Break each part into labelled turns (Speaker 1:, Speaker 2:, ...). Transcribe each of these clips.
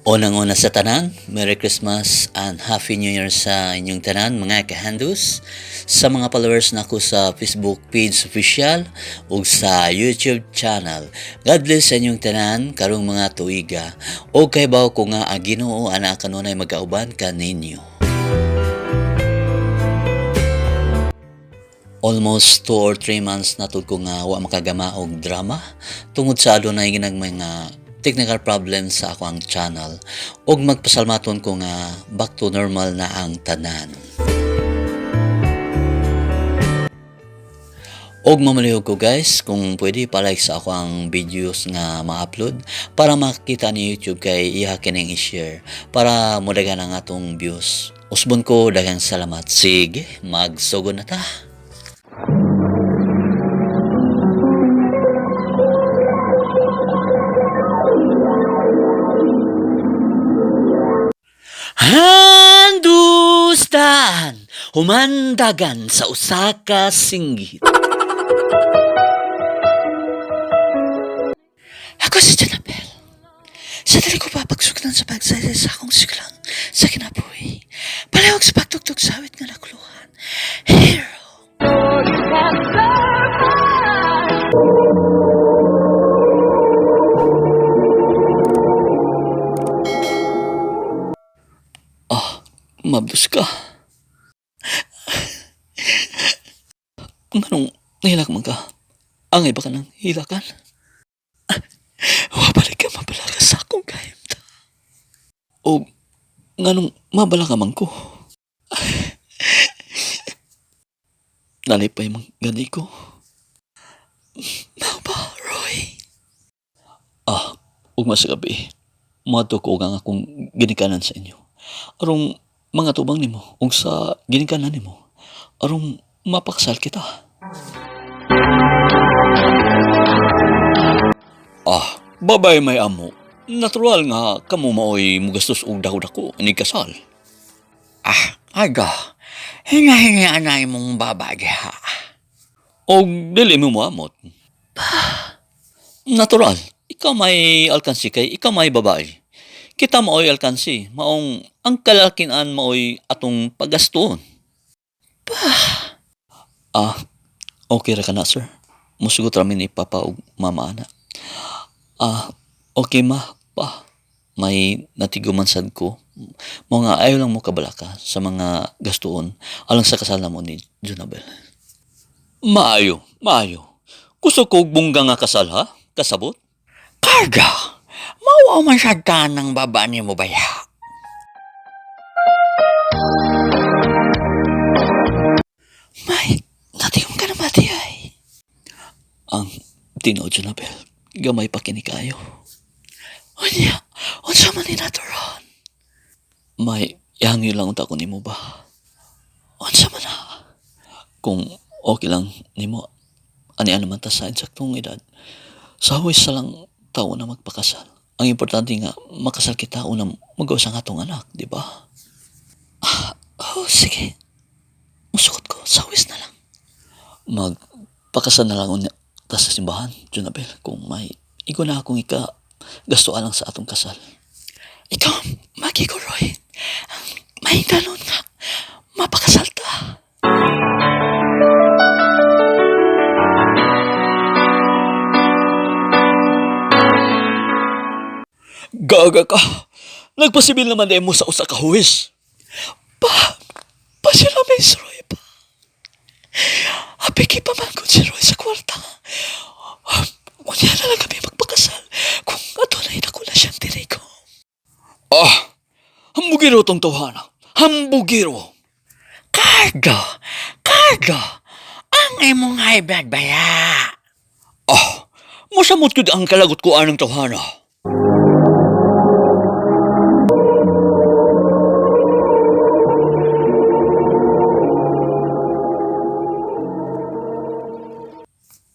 Speaker 1: Unang-una sa tanan, Merry Christmas and Happy New Year sa inyong tanan mga kahandus, sa mga followers nako sa Facebook page official ug sa YouTube channel. God bless sa inyong tanan karong mga tuiga. Og kahibaw ko nga ang Ginoo ana kanunay magauban kaninyo. Almost 2 or 3 months na tud ko nga wa makagama og drama tungod sa adunay ginagmay nga technical problems sa ako ang channel, ug magpasalmaton ko nga back to normal na ang tanan. Og mamalihog ko guys, kung pwede pa-like sa ako ang videos nga ma-upload para makita ni YouTube kay iha kining i-share para modagan ang atong views. Usbon ko, daghang salamat. Sige, magsugod na ta. Handustan, humandagan sa usa ka singgit. Ako si Janabel. Sa dili ko papagsugdan sa pagsaysay sa akong siglan sa kinabuhi. Palihog sa pagtugtog sa awit nga nakuluhan. Hero. Ah, mabdos ka. Nganong nahilak man ka? Angay ba ka ng hilakan? Wabalik ka mabalaka sa akong kahimta. O nganong mabalaka man ko? Nalipay man gani ko. Mao ba, Roy? Ah, ugma sa gabi, moadto ko og ang akong ginikanan sa inyo. Arong mga tubang nimo ug sa ginikanan nimo, arong mapakasal kita. Ah, babay may amo. Natural nga kamo maoy mugastos og dako-dako ni kasal.
Speaker 2: Ah, aga. Hinga-hinga na imong baba diha.
Speaker 1: Og dili mo moamot. Natural, ikaw may alkansi kay ikaw may babae. Kita maoy alkansi, maong ang kalalakian maoy atong pagastuon. Ah, okay ra ka na, sir. Musugot ra mi ni papa ug mama ana. Ah, okay ma, pa. May natiguman sad ko. Mao nga ayaw lang mo kabalaka sa mga gastuon alang sa kasal namo ni Junabel. Maayo, maayo. Gusto ko og bongga nga kasal ha? Kasabot?
Speaker 2: Karga, mawa man siya ng baba nimo baya.
Speaker 1: May, natigom ka na mati ay. Ang tinuod, Junabel, gamay pa kini kayo. Unya, unsa man ni naturon? May, ihangyo lang unta ko nimo ba? Unsa man na? Kung okay lang nimo, ani naman ta sa eksaktong edad. Sa huwis sa lang tao na magpakasal. Ang importante nga, makasal kita una magawas ang atong anak, di ba? Ah, oh, sige. Musukot ko, sa huwis na lang. Magpakasal na lang unya ta sa simbahan, Junabel, kung may igo na akong ika gastuan lang sa atong kasal. Ikaw, magi ko, Roy. Ang mahingtalon nga, mapakasal ta. Gaga ka. Nagpasibil naman din mo sa usa ka huwis. Pa, pa siya namin si Roy pa. Apiki pa man kung si Roy sa kwarta. Unya na lang kami magpakasal kung adunay nakula siyang tiriko. Ah, hambugiro tong tawhana. Hambugiro.
Speaker 2: Karga, karga, ang imong high blood baya.
Speaker 1: Ah, masamot gud ang kalagot ko anang tawhana.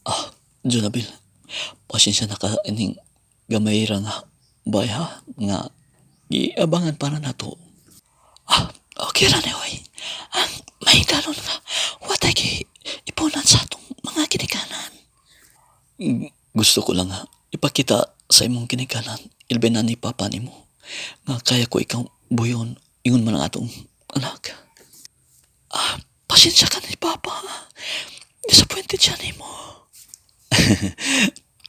Speaker 1: Ah, Junabil, pasensya na ka ining gamay ra nga bay ha, nga giabangan para nato. Ah, okay ra ni oy. Ang mahigdalon nga watay gi ipunan sa atong mga ginikanan. Gusto ko lang ha, ipakita sa imong ginikanan, ilbi na ni papa nimo. Nga kaya ko ikaw buyon, ingon man ang atong anak. Ah, pasensya ka ni Papa. Disappointed siya nimo.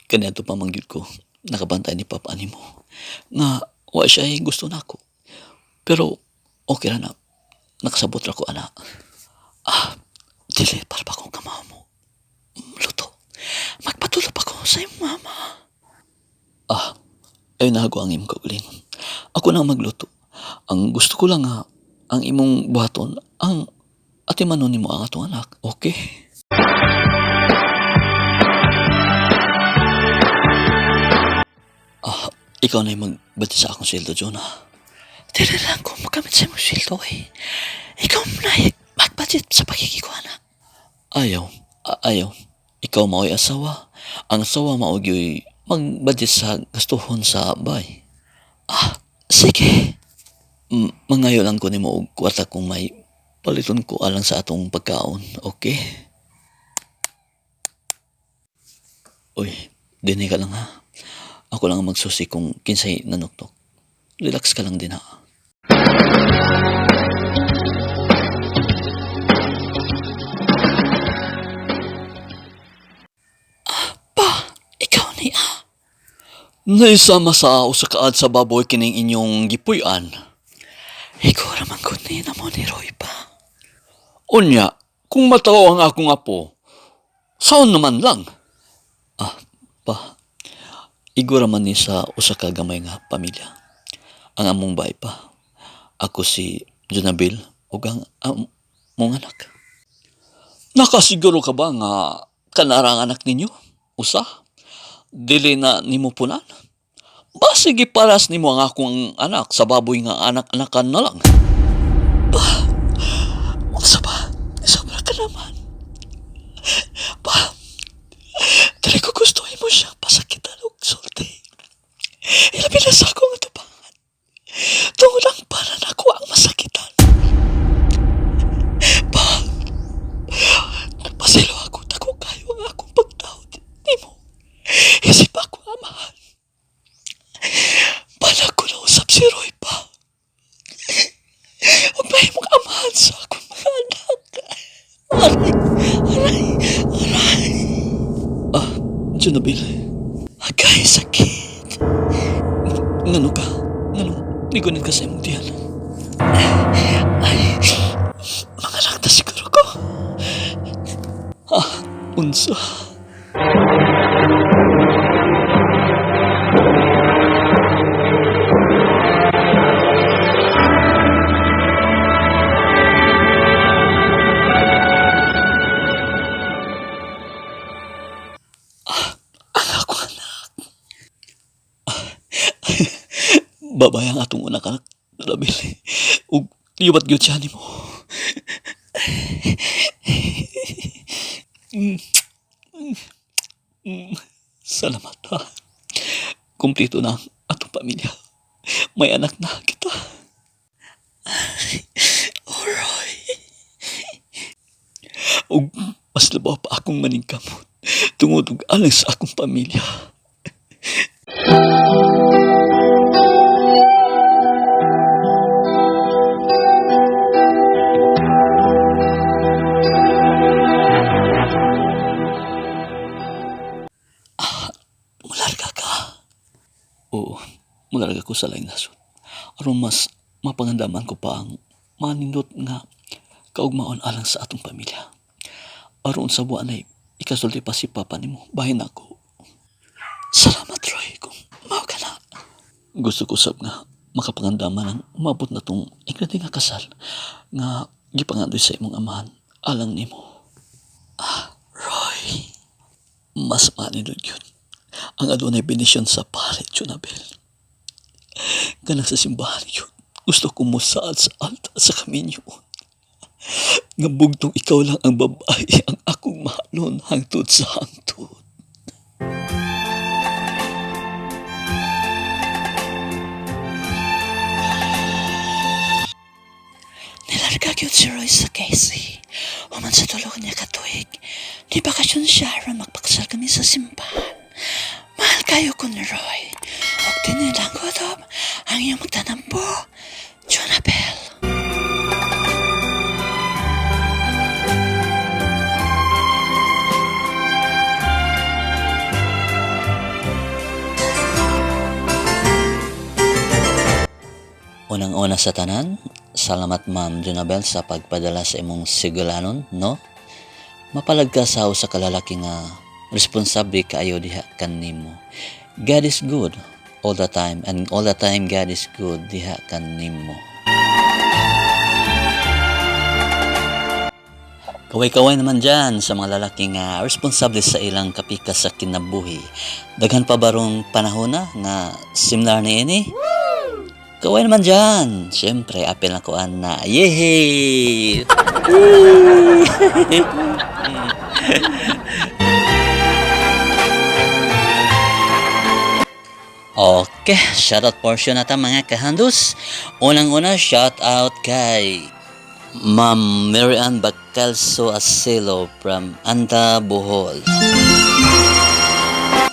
Speaker 1: Kaniadto pa man gyud ko, nakabantay ni Papa nimo. Nga wa siya gusto nako. Pero okay ra na. Nakasabot ra ko ana. Ah, dili para pa akong kamao mo. Luto. Magpatulog pa ko sa imong mama. Ah, ay nahago ang imong kaugalingon. Ako na ang magluto. Ang gusto ko lang nga, ang imong buhaton, ang atimanon nimo ang atong anak. Okay? Ah, ikaw na yung magbati sa akong sweldo, Jonah. Dili lang ko magamit sa imong sweldo eh. Ikaw na magbudget sa pagkikikuha na. Ayaw, ayaw. Ikaw mao'y asawa. Ang asawa mao gyoy magbudget sa gastuhon sa bay. Ah, sige. Mangayo lang ko nimo og kwarta kung may paliton ko alang sa atong pagkaon, okay? Uy, dinhi ka lang ha. Ako lang ang magsusi kung kinsay nanuktok. Relax ka lang din ha. Ah, pa, ikaw ni ah. Naisama sa usa ka ad sa baboy kining inyong gipuy-an. Ikaw raman gud ni namo ni Roy pa. Unya, kung matawo ang akong apo, saon naman lang? Ah, pa, igo raman ni sa usa ka gamay nga pamilya. Ang among bay pa. Ako si Jonabil ug ang among anak. Nakasiguro ka ba nga kanara ang anak ninyo? Usa? Dili na nimo punan? Basig iparas nimo ang akong anak sa baboy nga anak-anakan na lang. Ba, unsa ba? Sobra ka naman. Ba, dili ko gusto mo siya pasakitan og sulti. Ilabi na sa akong atubangan. Tungod ang para nako ang masakitan. Ba, nagpaselo ako, dako kayo ang akong pagtawad nimo. Isip ako amahan. Bala ko na usap si Roy pa. Huwag mahimong amahan sa akong mga anak. Aray, aray, aray. Ah, Junabil. Agay, sakit. Ngano ka? Ngano? Nigunit ka sa imong tiyan. Ay, mga anak na siguro ko. Ah, unsa? Ah, ang akong anak. Babay ang atong unang anak, Nabil. Ug liwat gyud siya nimo. Salamat ha. Kumplito na ang atong pamilya. May anak na kita. Oroy. Ug mas labaw pa akong maningkamot tungod og alang sa akong pamilya. Ah, mularga ka. Oo, mularga ko sa laing nasod. Aron mas mapangandaman ko pa ang manindot nga kaugmaon alang sa atong pamilya. Aron sa buwan ay ikasulti pa si Papa nimo, bahin ako. Salamat, Roy, kung mao ka na. Gusto ko sab nga makapangandaman ang umabot na tong igrande nga kasal nga gipangandoy sa imong amahan alang nimo. Ah, Roy, mas manindot yun. Ang adunay benisyon sa pare, Junabel. Kanang sa simbahan yun, gusto ko musaad sa alta sa kaminyo. Nga bugtong ikaw lang ang babae ang akong mahalon hangtod sa hangtod. Nilarga gyud si Roy sa Casey. Human sa tulog niya katuig. Di bakasyon siya aron magpakasal kami sa simbahan. Mahal kayo ko ni Roy. Og dinhi lang kutob ang iyong magtatampo, Jonabel. Unang-una sa tanan, salamat, Ma'am Jonabel, sa pagpadala sa imong sigulanon, no? Mapalad ka sa usa ka lalaki nga responsable kaayo diha kanimo. God is good all the time, and all the time God is good diha kanimo. Kaway-kaway naman dyan sa mga lalaki nga responsable sa ilang kapikas sa kinabuhi. Daghan pa barong panahon na nga similar ni ini? Kaway naman dyan! Siyempre, apil na kuan na. Yehey! Okay, shoutout portion na ta, mga kahandus. Unang-una, shoutout kay Ma'am Mary Ann Bacalso Acelo from Anda, Bohol.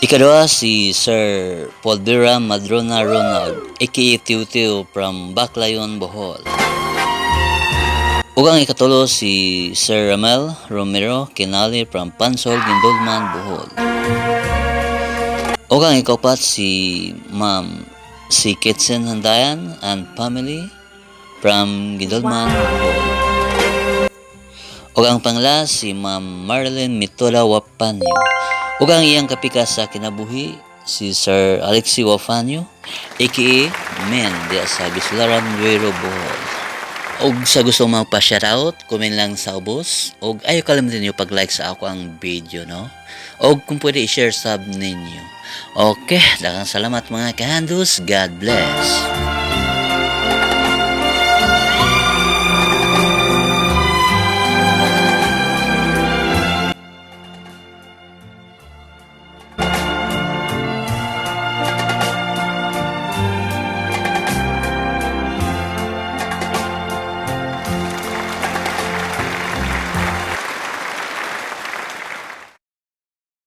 Speaker 1: Ikaduha, si Sir Paul Madrona Ronald, aka Tiu Tiu, from Baclayon, Bohol. Ug ang ikatulo, si Sir Ramel Romero Kinali from Pansol, Guindulman, Bohol. Ug ang ikaupat, si Ma'am si Kitsen Handayan and family from Guindulman, Bohol. Ug ang pangla, si Ma'am Marlene Mitola Wapanyo. Ug ang iyang kapikas sa kinabuhi, si Sir Alexi Wafanyo, aka Men, diya sa Bisularan, Duero, Bohol. Og sa gusto magpa-shoutout, comment lang sa ubos. Og ayaw kalimtan niyo pag-like sa ako ang video, no? Og kung pwede, i-share sub ninyo. Okay, daghang salamat, mga kahandus. God bless.